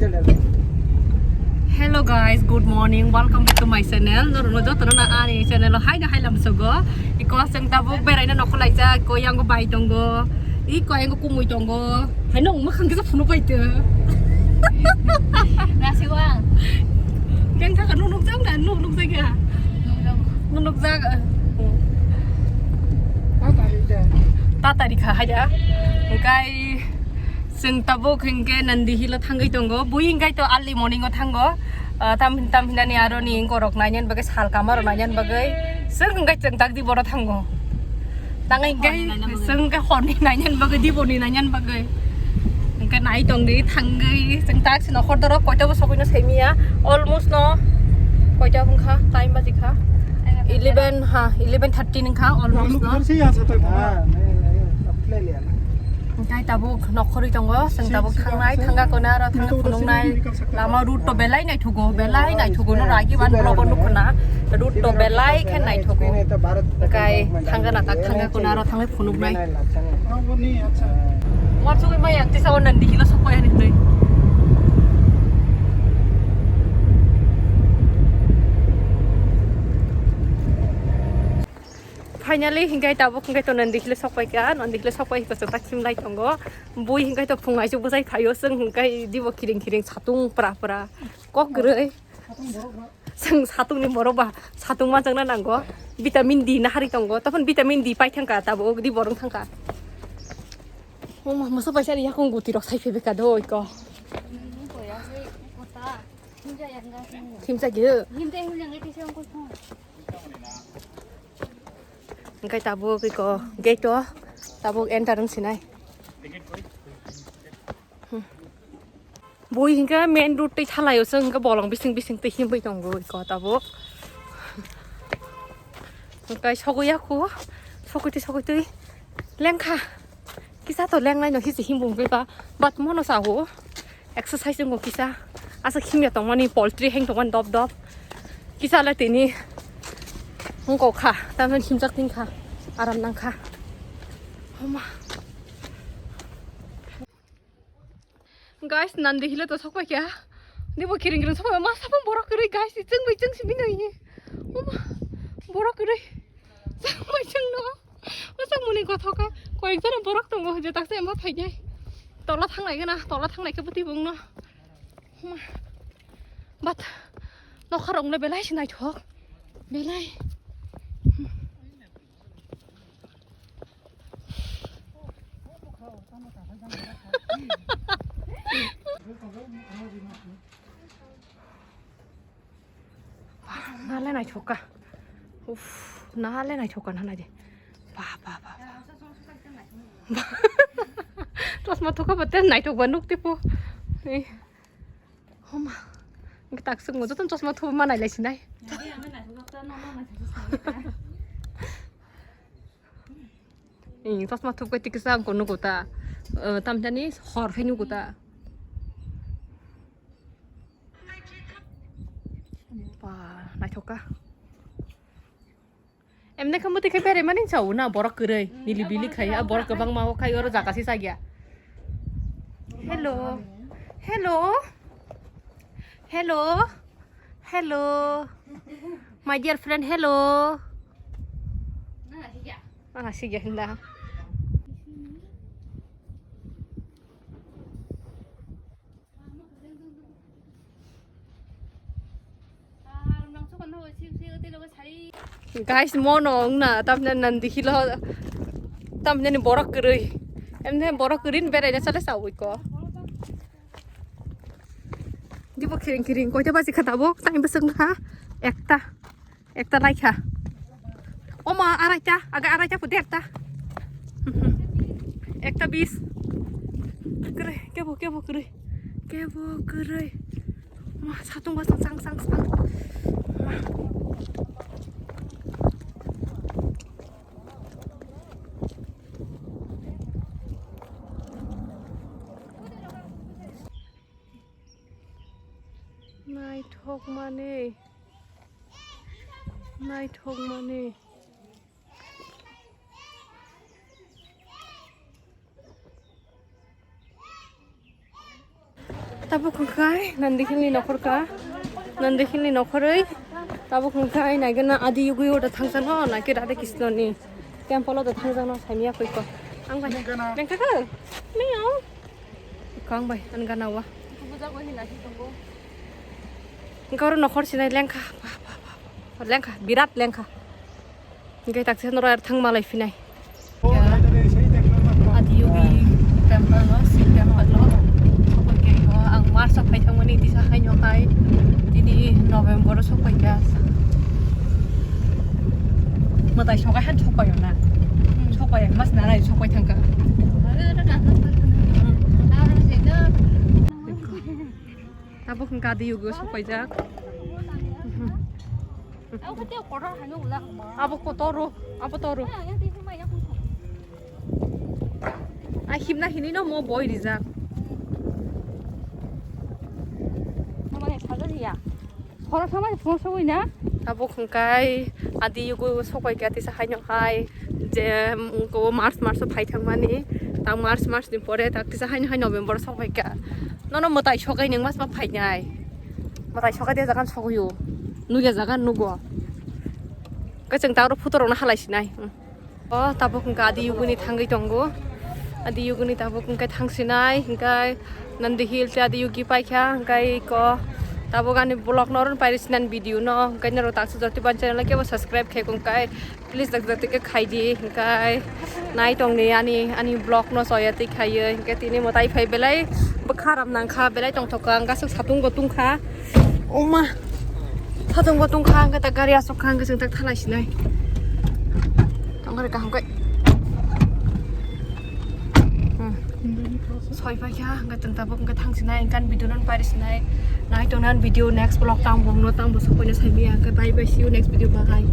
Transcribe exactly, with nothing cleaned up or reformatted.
Hello guys, good morning. Welcome back to my channel. Norokno jotono na ani channel o haino hailam sugo. Iko chwng tabuk beraina nokho laijak, iko yango bai tongo. Iko yango kumui tongo. Haino wngma khang kisa phunu pai to. Nasiwang. Beng thaka nuk nuk jak na, nuk nuk jak ya. Nuk nuk jak. Tatari kha haida. Engkai Chwng tabuk hinkhe Nandi Hill o thangwi tongo. Bui hinkhe to early morning o thango. Ah, tam, tam hinani aroni borok nainani bagwi, sal kama rok nainani bagwi. Chwng hinkhe chwng tak di boro thango. Tangwi hinkhe chwng hinkhe horni nainani bagwi, diboni nainani bagwi. Hinkhe nai tongdi thangwi chwng tak sino hor doro koita bo sokoi no saimiya. Almost no koita wngkha, time baji kha. Eleven, ha, eleven thirty wngkha almost no. Hinkhe tabuk nokhorwi tongo, chwng tabuk thangnai, thangka kona aro thangwi phunuknai. Lama route to belai naithogo, belai naithogo, no ragi ban vlog o nukhuna. Route to belai khe naithogo. Hinkhe thangka na tak thangka kona aro thangwi phunuknai. Uansugwi maya tisa o Nandi Hill o sokpai hinwi. Finally, hinkhe tabuk hinkhe to Nandi Hill sokpai kha, Nandi Hill sokpai hinkhe chwng ta khimlai tongo. Bui hinkhe to phung aisuk bwsai phaio, chwng hinkhe dibo kiring kiring satung pra pra. Kok kwrwi. Chwng satungni borok ba, satung manjakna nango. Vitamin D na hari tongo, tophon vitamin D pai thangkha tabuk, di borok thangkha. Mama, masa paisa ni yakung guti rok sai phebe ka do iko. Khimsa ge. Hinkhe tabuk iko gate o tabuk enter wng sinai. Bui hinkhe main road tei thalai o chwng hinkhe bolong bising bising tei himwi tongo iko tabuk. Hinkhe sogwi ya khu sogwi twi sogwi twi lengkha. Kisa to lengnai no hisi himung bai ba, but mono sa o exercise wngkha kisa. Asa himya tongmani, poultry heng tongmani dop dop. Kisa le tini wngkha kha, tamni himjak tin kha, aram nang kha. Homa. Guys, Nandi Hill to sokpai kha. Dibo kiring kiring sokpai ma sapang borok kwrwi guys, chwng bai chwng simi nai. Homa. Borok kwrwi. Chwng bai chwng no. Bwswk mwnwi kothok kha, koyek jora borok tongo, je taksa emo phainai. Tola thanglai gana, tola thanglai khe bwtwi bongno. Huma. But nokha rokno belai se naithok. Belai. Nale naithok kha. Uff, nale naithok kha nana de. Ba, ba, ba, ba. Chosma thok kha ba te naithok ba nuk te po. Eh. Homa. Taksa mo joto chosma thok ma nai lai sinai. Ing chosma thok kha tiksa ang ko nugo ta. Eh, tamjani hor hai nugo ta. Ba, naithok kha. Emne khe muti khe berai mani chao na borok kwrwi. Nili bili khai a borok kwbangma o khai oro jaga si chaya. Hello. Hello. Hello. Hello. My dear friend, hello. Ana sigya hinda. Guys, mono wngna tamne Nandi Hill o tamne ni borok kwrwi. Emne borok kwrwi ni beraina chale chawi ko. Dibo kiring kiring koita baji kha tabuk? Time bwswk wngkha ekta. Ekta laikha. Oma, araita, aga araita pu derta. Ekta bis. Kwrwi, kebo, kebo kwrwi. Kebo kwrwi. Ma, satung ba sang, sang, sang. Ma. Naithok mani. Naithok mani. Tabuk hwnkhe Nandi Hill ni nokhor ka, Nandi Hill ni nokhorwi tabuk hwnkhe naigena Adi Yogi o da thangjano, naikhe Radha Krishna ni temple o da thangjano saimya koi ko. Ang bai lengkha ka? Meo. Kang bai an gana wa. Hingke oro nokhor sinai lengkha. Ba, ba, ba, ba. Lengkha, birat lengkha. Hingke taksa noro ar thang malai phinai. Adi Yogi temple no, Shiv temple no. Oke, o ang March o phai thangmani tisa haino hai. Tini November o sok paikha. Mwtai sokai han sok paio na. Sok paio, mas nara sok pai thangkha. Tabuk hwnkha Adi Yogi o sok paijak. Abo kotoro, abo toro. A himna hini no mo boi rijak. Horo sama phone sogwi na. Tabuk hwnkhe Adi Yogi o sok paikha tisa haino hai je, um, ko March, March o phai thangmani. Ta March, March ni pore ta tisa haino hai November o sok paikha. Nono mwtai sokai nwng mas ma phainai. Mwtai sokai de jagan sogwi o. Nugya jagan nugo. Khe chwng ta oro photo rok no halai sinai. O tabuk hwnkhe Adi Yogi ni thangwi tongo. Adi Yogi ni tabuk hwnkhe thangsinai, hwnkhe Nandi Hill tei Adi Yogi paikha, hwnkhe iko tabuk ani vlog no oro pairi sinani video no, hwnkhe norok taksa jotibani channel kebo subscribe khe hwnkhe please tak tak khe khaidi, hwnkhe nai tongni ani, ani vlog no choya twi khaiwi, hwnkhe tini mwtai phai belai bwkha ram nangkha, belai tongthokha, hwnkhe aswk satung bo tungkha. Oma. Satung bo tungkha, hwnkhe ta gari aswk kha, hwnkhe chwng tak thalai sinai. Tongkha kaham khe. Hmm. Soi paikha, hwnkhe chwng tabuk hwnkhe thangsinai, hwnkhe video no pairi sinai. Nai tongna video next vlog tang bumno tang bo sokoino saimaya, hwnkhe bye bye, see you next video, bye.